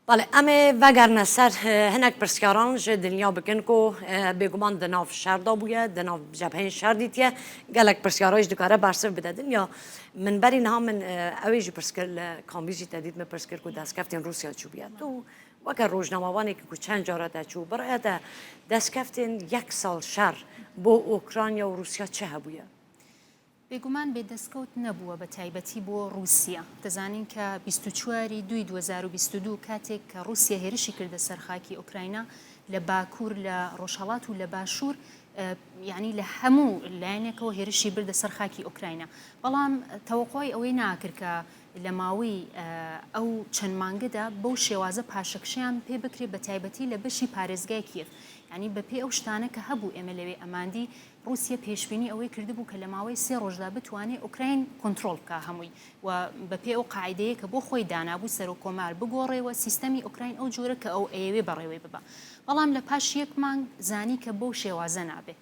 بەڵێ ئەمێ ڤەگەرنە سەر هەنەک پرسیاران ژ دنیا بکەن کو بێگومان دە ناڤ شەردا بوویە، دە ناڤ جەبهەین شەر دیتیە، گەلەک پرسیارایش دکارە بەرسڤ بدە. دنیا من بەری نها من ئەوێ ژی پرس کرد لە کامبیجی تە دیت من پرس کرد کو دەسکەفتێن ڕووسیا چوو بیە. تو وەکە ڕۆژنامەوانێکی کو چەند جارە تە چوو بڕێ تە دەسکەفتێن یەک ساڵ شەڕ بۆ ئۆکرانیا و ڕووسیا چ هەبوویە؟ بێگومان بێ دەستکەوت نەبووە بە تایبەتی بۆ ڕووسیا. دەزانین کە 24 ی دووی 2022 کاتێک کە ڕووسیا هێرشی کردە سەر خاکی ئۆکراینا لە باکوور لە ڕۆژهەڵات و لە باشوور یانی لە هەموو لایەنێکەوە هێرشی بردە سەر خاکی ئۆکراینا بەڵام تەوەقوعی ئەوەی ناکرد کە لە ماوەی ئەو چەند مانگەدا بەو شێوازە پاشەکشەیان پێ بکرێت بە تایبەتی لە بەشی پارێزگای کیێڤ یانی بەپێی ئەو شتانە کە هەبوو ئێمە لەوێ ئەماندی ڕووسیە پێشبینی ئەوەی کردبوو کە لە ماوەی سێ ڕۆژدا بتوانێ ئۆکراین کۆنترۆڵ بکا هەمووی و بە پێی ئەو قاعیدەیە کە بۆ خۆی دانابوو سەرۆک کۆمار بگۆڕێ و سیستەمی ئۆکراین ئەو جۆرە کە ئەو ئەیەوێ بەڕێوەی ببا. بەڵام لە پاش یەک مانگ زانی کە بەو شێوازە نابێ.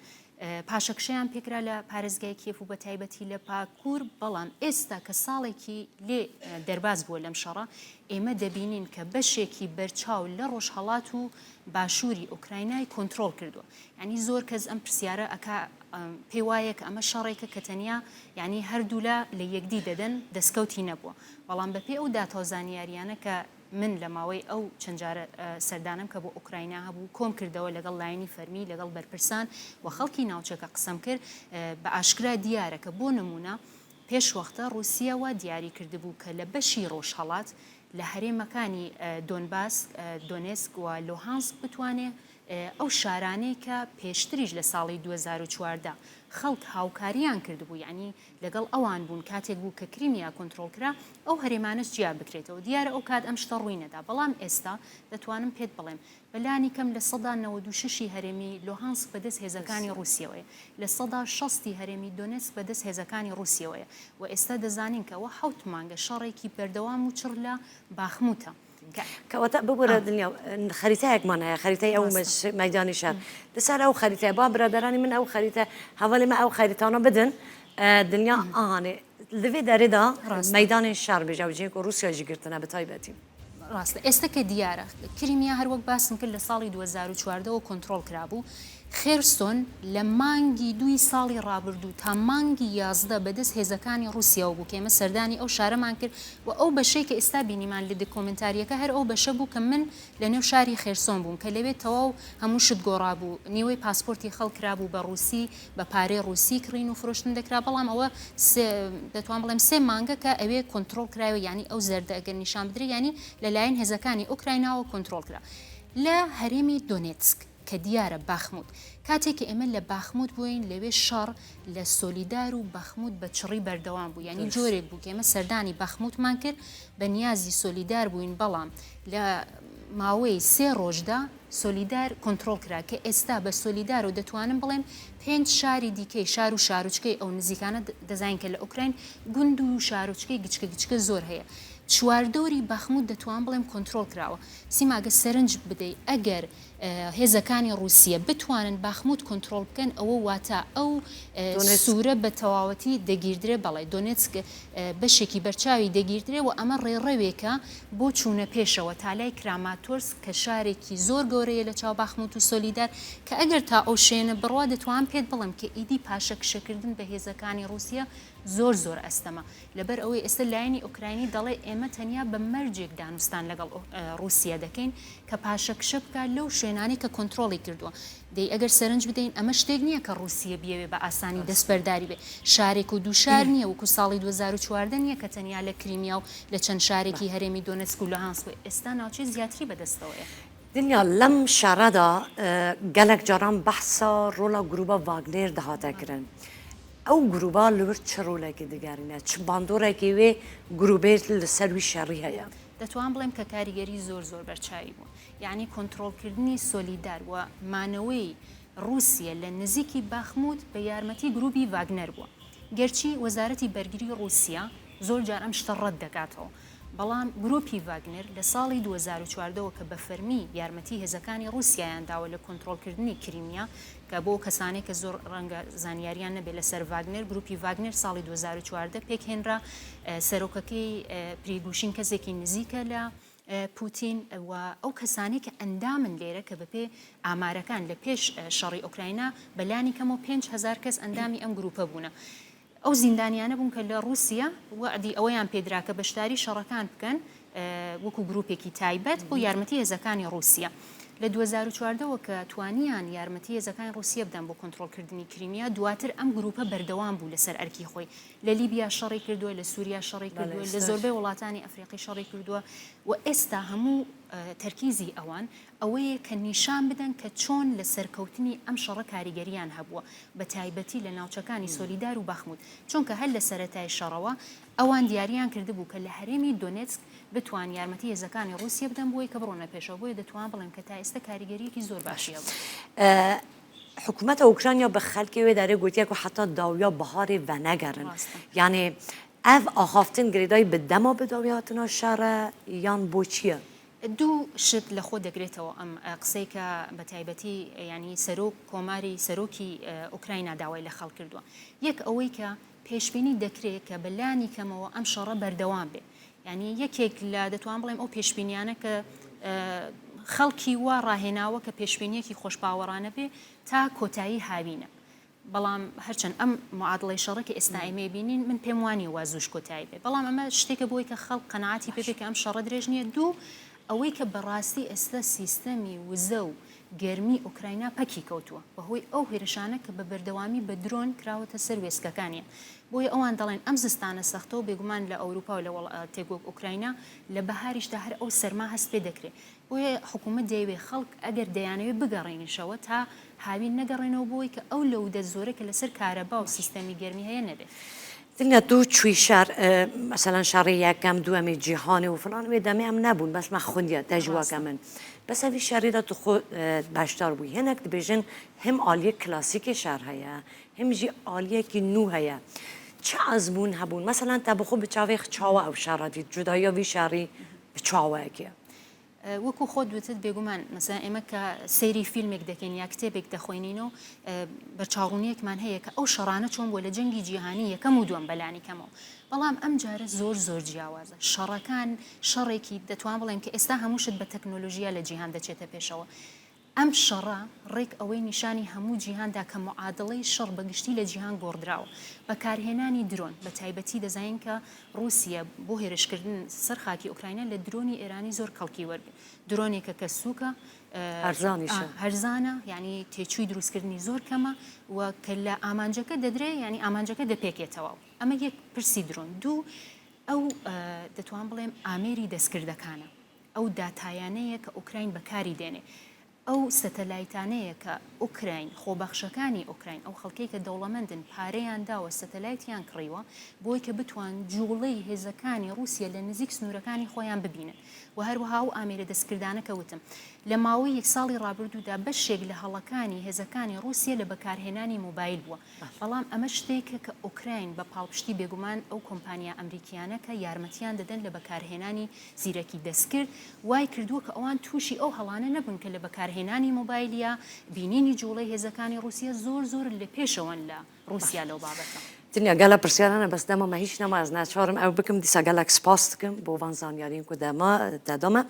پاشەکشەیان پێکرا لە پارێزگای کیێف و بە تایبەتی لە باکوور، بەڵام ئێستا کە ساڵێکی لێ دەرباز بووە لەم شەڕە، ئێمە دەبینین کە بەشێکی بەرچاو لە ڕۆژهەڵات و باشووری ئۆکراینای کۆنترۆڵ کردووە. یانی زۆر کەس ئەم پرسیارە ئەکا پێی وایە کە ئەمە شەڕێکە کە تەنیا یانی هەردوولا لە یەکدی دەدەن دەستکەوتی نەبووە بەڵام بەپێی ئەو داتا و زانیاریانە کە من لە ماوەی ئەو چەند جارە سەردانەم کە بۆ ئۆکراینا هەبوو کۆم کردەوە لەگەڵ لایەنی فەرمی لەگەڵ بەرپرسان و خەڵکی ناوچەکە قسەم کرد بە ئاشکرا دیارە کە بۆ نموونە پێشوەختە ڕووسیە وا دیاری کردبوو کە لە بەشی ڕۆژهەڵات لە هەرێمەکانی دۆنباس، دۆنێسک و لوهانسک بتوانێ ئەو شارانەی کە پێشتریش لە ساڵی 2014 خەڵک هاوکاریان کردبوو یانی لەگەڵ ئەوان بوون کاتێک بوو کە کریمیا کۆنترۆڵ کرا ئەو هەرێمانەش جیا بکرێتەوە دیارە ئەو کات ئەم شتە ڕووی نەدا بەڵام ئێستا دەتوانم پێت بڵێم بە لانی کەم 96% ی هەرێمی لوهانسک بەدەست هێزەکانی ڕووسیەوەیە 60% ی هەرێمی دۆنێتسک بەدەست هێزەکانی ڕووسیەوەیە و ئێستا دەزانین کە ئەوە حەوت مانگە شەڕێکی بەردەوام و چڕ لە باخموتە. کەواتە ببورە دنیا خەریتایەکمان هەیە خەریتای ئەو مەیدانی شار لەسەر ئەو خەریتای با برادرانی من ئەو خەریتە هەوالی مە ئەو خەریتانە بدن دنیا ئاهانێ لەوێ دەرێدا مەیدانی شار بێژە و جێک و رووسیا ژی گرتنە بە تایبەتی. ڕاستە ئێستا کە دیارە کریمیا هەروەک باسم کرد لە ساڵی 2014 وە کۆنترۆڵ کرابوو خێرسۆن لە مانگی دووی ساڵی ڕابردوو تا مانگی 11 بەدەست هێزەکانی ڕووسیاوە بوو کە ئێمە سەردانی ئەو شارەمان کرد و ئەو بەشەی کە ئێستا بینیمان لە دکۆمێنتارییەکە هەر ئەو بەشە بوو کە من لە نێو شاری خێرسۆن بووم کە لەوێ تەواو هەموو شت گۆڕابوو نیوەی پاسپۆرتی خەڵک کرابوو بە ڕووسی بە پارەی ڕووسی کڕین و فرۆشتن دەکرا بەڵام ئەوە سێ دەتوان بڵێم سێ مانگە کە ئەوێ کۆنترۆڵ کرایەوە یانی ئەو زەردە ئەگەر نیشان بدرێ یانی لەلایەن هێزەکانی ئۆکرایناوە کۆنترۆڵ کرا لە هەرێمی دۆنێتسک. کە دیارە باخموت. کاتێک کە ئێمە لە باخموت بووین لەوێ شەڕ لە سۆلیدار و بەخموت بە چڕی بەردەوام بوو یانی جۆرێک بوو کە ئێمە سەردانی بەخموتمان کرد بە نیازی سۆلیدار بووین بەڵام لە ماوەی سێ ڕۆژدا سۆلیدار کۆنترۆڵ کرا کە ئێستا بە سۆلیدار و دەتوانم بڵێم پێنج شاری دیکەی شار و شارۆچکەی ئەو نزیکانە دەزانین کە لە ئۆکراین گوند و شارۆچکەی گچکە گچکە زۆر هەیە چواردەوری بەخموت دەتوان بڵێم کۆنترۆڵ کراوە سیما گەر سەرنج بدەی ئەگەر هێزەکانی ڕووسیە بتوانن باخموت کۆنترۆڵ بکەن ئەوە واتە ئەو سوورە بە تەواوەتی دەگیردرێ بەڵێ دۆنێتسک بەشێکی بەرچاوی دەگیردرێ و ئەمە ڕێڕەوێکە بۆ چوونە پێشەوە تا لای کراماتۆرسک کە شارێکی زۆر گەورەیە لە چاو باخموت و سۆلیدار کە ئەگەر تا ئەو شوێنە بڕوا دەتوانم پێت بڵێم کە ئیدی پاشەکشەکردن بە هێزەکانی ڕووسیە زۆر زۆر ئەستەمە لەبەر ئەوەی ئێستا لایەنی ئۆکراینی دەڵێ ئێمە تەنیا بە مەرجێک دانوستان لەگەڵ ڕووسیە دەکەین کە پاشەکشە بکات لەو شوێنانەی کە کۆنترۆڵی کردووە. دەی ئەگەر سەرنج بدەین ئەمە شتێک نییە کە ڕووسیە بیەوێ بە ئاسانی دەستبەرداری بێ. شارێک و دوو شار نییە وەکوو ساڵی 2014 نییە کە تەنیا لە کریمیا و لە چەند شارێکی هەرێمی دۆنێتسک و لوهانسک بوو. ئێستا ناوچەی زیاتری بەدەستەوەیە. دنیا لەم شەڕەدا گەلەک جاران بەحسا ڕۆڵا گرووبا ڤاگنێر دەهاتە کرن. ئەو گرووبا لەور چ ڕۆلێکی دگەرینە؟ چ باندۆرێکی وێ گرووبێ لەسەر وی شەڕی هەیە؟ دەتوان بڵێم کە کاریگەری زۆر زۆر بەرچاوی بوو. یەعنی کۆنترۆڵکردنی سۆلیدار و مانەوەی ڕووسیە لە نزیکی باخموت بە یارمەتی گرووبی ڤاگنەر بووە. گەرچی وەزارەتی بەرگری ڕووسیە زۆر جار ئەم شتە ڕەت دەکاتەوە، بەڵام گرووپی ڤاگنەر لە ساڵی 2014 وە کە بە فەرمی یارمەتی هێزەکانی ڕووسیایان داوە لە کۆنترۆڵکردنی کریمیا کە بۆ کەسانێک کە زۆر ڕەنگە زانیاریان نەبێت لەسەر ڤاگنەر، گروپی ڤاگنەر ساڵی 2014 پێکهێنرا، سەرۆکەکەی پریگوشین کەسێکی نزیکە لە. پوتین و ئەو کەسانەی کە ئەندامن لێرە کە بەپێ ئامارەکان لە پێش شەڕی ئۆکراینا بە لانی کەمەوە 5000 کەس ئەندامی ئەم گروپە بوونە. ئەو زیندانیانە بوون کە لە ڕووسیا وەعدی ئەوەیان پێدرا کە بەشداری شەڕەکان بکەن وەکو گروپێکی تایبەت بۆ یارمەتی هێزەکانی ڕووسیا. لە 2014 وە کە توانیان یارمەتی هێزەکانی ڕووسیە بدەن بۆ کۆنترۆڵکردنی کریمیا، دواتر ئەم گروپە بەردەوام بوو لەسەر ئەرکی خۆی. لە لیبیا شەڕی کردووە، لە سووریا شەڕی کردووە، لە زۆربەی وڵاتانی ئەفریقی شەڕی کردووە و ئێستا هەموو تەرکیزی ئەوان ئەوەیە کە نیشان بدەن کە چۆن لە سەرکەوتنی ئەم شەڕە کاریگەرییان هەبووە، بە تایبەتی لە ناوچەکانی سۆلیدار و باخموت، چونکە هەر لە سەرەتای شەڕەوە ئەوان دیارییان کردبوو کە لە هەرێمی دۆنێتسک بتوان یارمەتی هێزەکانی ڕووسیە بدەن بۆی کە بڕۆنە پێشەوە، بۆیە دەتوان بڵێم کە تا ئێستا کاریگەرییەکی زۆر باشی هەبووە. حکومەتە ئۆکرانیا بە خەلکێ وێ دەرێ گوتیە کو حەتا داویا بەهارێ ڤەنەگەرن. یانێ ئەڤ ئاخافتن گرێدای بە دەما بە داوی هاتنا شەڕە یان بۆ چیە؟ دوو شت لە خۆ دەگرێتەوە ئەم قسەی کە بە تایبەتی یانی سەرۆک کۆماری سەرۆکی ئۆکراینا داوای لە خەڵک کردووە. یەک ئەوەی کە پێشبینی دەکرێ کە بە لانی کەمەوە ئەم شەڕە بەردەوام بێ. یانی یەکێک لە دەتوان بڵێم ئەو پێشبینیانە کە خەڵکی وا ڕاهێناوە کە پێشبینیەکی خۆشباوەڕانە بێ تا کۆتایی هاوینە. بەڵام هەرچەند ئەم معادڵەی شەڕە کە ئێستا ئێمەی بینین من پێم وانیە وا زووش کۆتایی بێ بەڵام ئەمە شتێکە بۆی کە خەڵک قەناعەتی پێ بێ کە ئەم شەڕە درێژ نییە دوو ئەوەی کە بەڕاستی ئێستا سیستەمی وزە و گەرمی ئۆکراینا پەکی کەوتووە بەهۆی ئەو هێرشانە کە بە بەردەوامی بە درۆن کراوەتە سەر وێستگەکانیان بۆیە ئەوان دەڵێن ئەم زستانە سەختە و بێگومان لە ئەوروپا و لە وڵاتێک وەک ئۆکراینا لە بەهاریشدا هەر ئەو سەرما هەست پێ دەکرێ بۆیە حکوومەت دەیەوێ خەڵک ئەگەر دەیانەوێ بگەڕێنیشەوە تا هاوین نەگەڕێنەوە بۆی کە ئەو لەودە زۆرە کە لەسەر کارەبا و سیستەمی گەرمی هەیە نەبێت. دنیا تو چوی شەر مەسەلەن شەڕی یەکەم دووەمی جیهانی و فلان وێ دەمێ ئەم نەبوون بەس مە خوندیە تەجوەکە من بەس ئەوی شەڕیدا تو خۆ بەشدار بووی هێنەک دبێژن هەم ئالیە کلاسیکی شەڕ هەیە هەم ژی ئالیەکی نوو هەیە چ ئەزموون هەبوون مەسەلەن تە بخۆ بچاوێ چاوە ئەو شەڕە دیت جوداییە وی شەڕی بچاوەکێ. وەکو خۆت وتت بێگومان مەسەلەن ئێمە کە سەیری فیلمێک دەکەین یا کتێبێک دەخوێنینەوە بەرچاوڕوونیەکمان هەیە کە ئەو شەڕانە چۆن بووە لە جەنگی جیهانی یەکەم و دووەم بەلانی کەمەوە بەڵام ئەم جارە زۆر زۆر جیاوازە شەڕەکان شەڕێکی دەتوان بڵێم کە ئێستا هەموو شت بە تەکنۆلۆژیا لە جیهان دەچێتە پێشەوە ئەم شەڕە ڕێک ئەوەی نیشانی هەموو جیهان دا کە معادڵەی شەڕ بە گشتی لە جیهان گۆڕدراوە. بەکارهێنانی درۆن، بە تایبەتی دەزانین کە ڕووسیە بۆ هێرشکردن سەر خاکی ئۆکراینا لە درۆنی ئێرانی زۆر کەڵکی وەرگرت. درۆنێکە کە سووکە، هەرزانیشە. هەرزانە، یانی تێچووی دروستکردنی زۆر کەمە و کە لە ئامانجەکە دەدرێ یانی ئامانجەکە دەپێکێتەوە. ئەمە یەک پرسی درۆن. دوو، ئەو دەتوان بڵێم ئامێری دەستکردەکانە. ئەو داتایانەیە کە ئۆکراین بەکاری دێنێ، ئەو سەتەلایتانەیە کە ئۆکراین، خۆبەخشەکانی ئۆکراین، ئەو خەڵکەی کە دەوڵەمەندن پارەیان داوە سەتەلایتیان کڕیوە بۆی کە بتوان جوڵەی هێزەکانی ڕووسیە لە نزیک سنوورەکانی خۆیان ببینن و هەروەها ئەو ئامێرە دەستکردانە کە وتم لە ماوەی یەک ساڵی ڕابردوودا بەشێک لە هەڵەکانی هێزەکانی ڕووسیە لە بەکارهێنانی مۆبایل بووە بەڵام ئەمە شتێکە کە ئۆکراین بە پاڵپشتی بێگومان ئەو کۆمپانیا ئەمریکییانە کە یارمەتیان دەدەن لە بەکارهێنانی زیرەکی دەستکرد وای کردووە کە ئەوان تووشی ئەو هەڵانە نەبن کە لە بەکارهێنانی مۆبایل یا بینینی جوڵەی هێزەکانی ڕووسیا زۆر زۆر لە پێشەوەن لە ڕووسیا لەو بابەتە. دنیا گەلە پرسیار هەنە بەس دەما مە هیچ نەما ئەز ناچارم ئەو بکم دیسا گەلەک سپاس دکم بۆ ڤان زانیارین کو دەما تە دامە.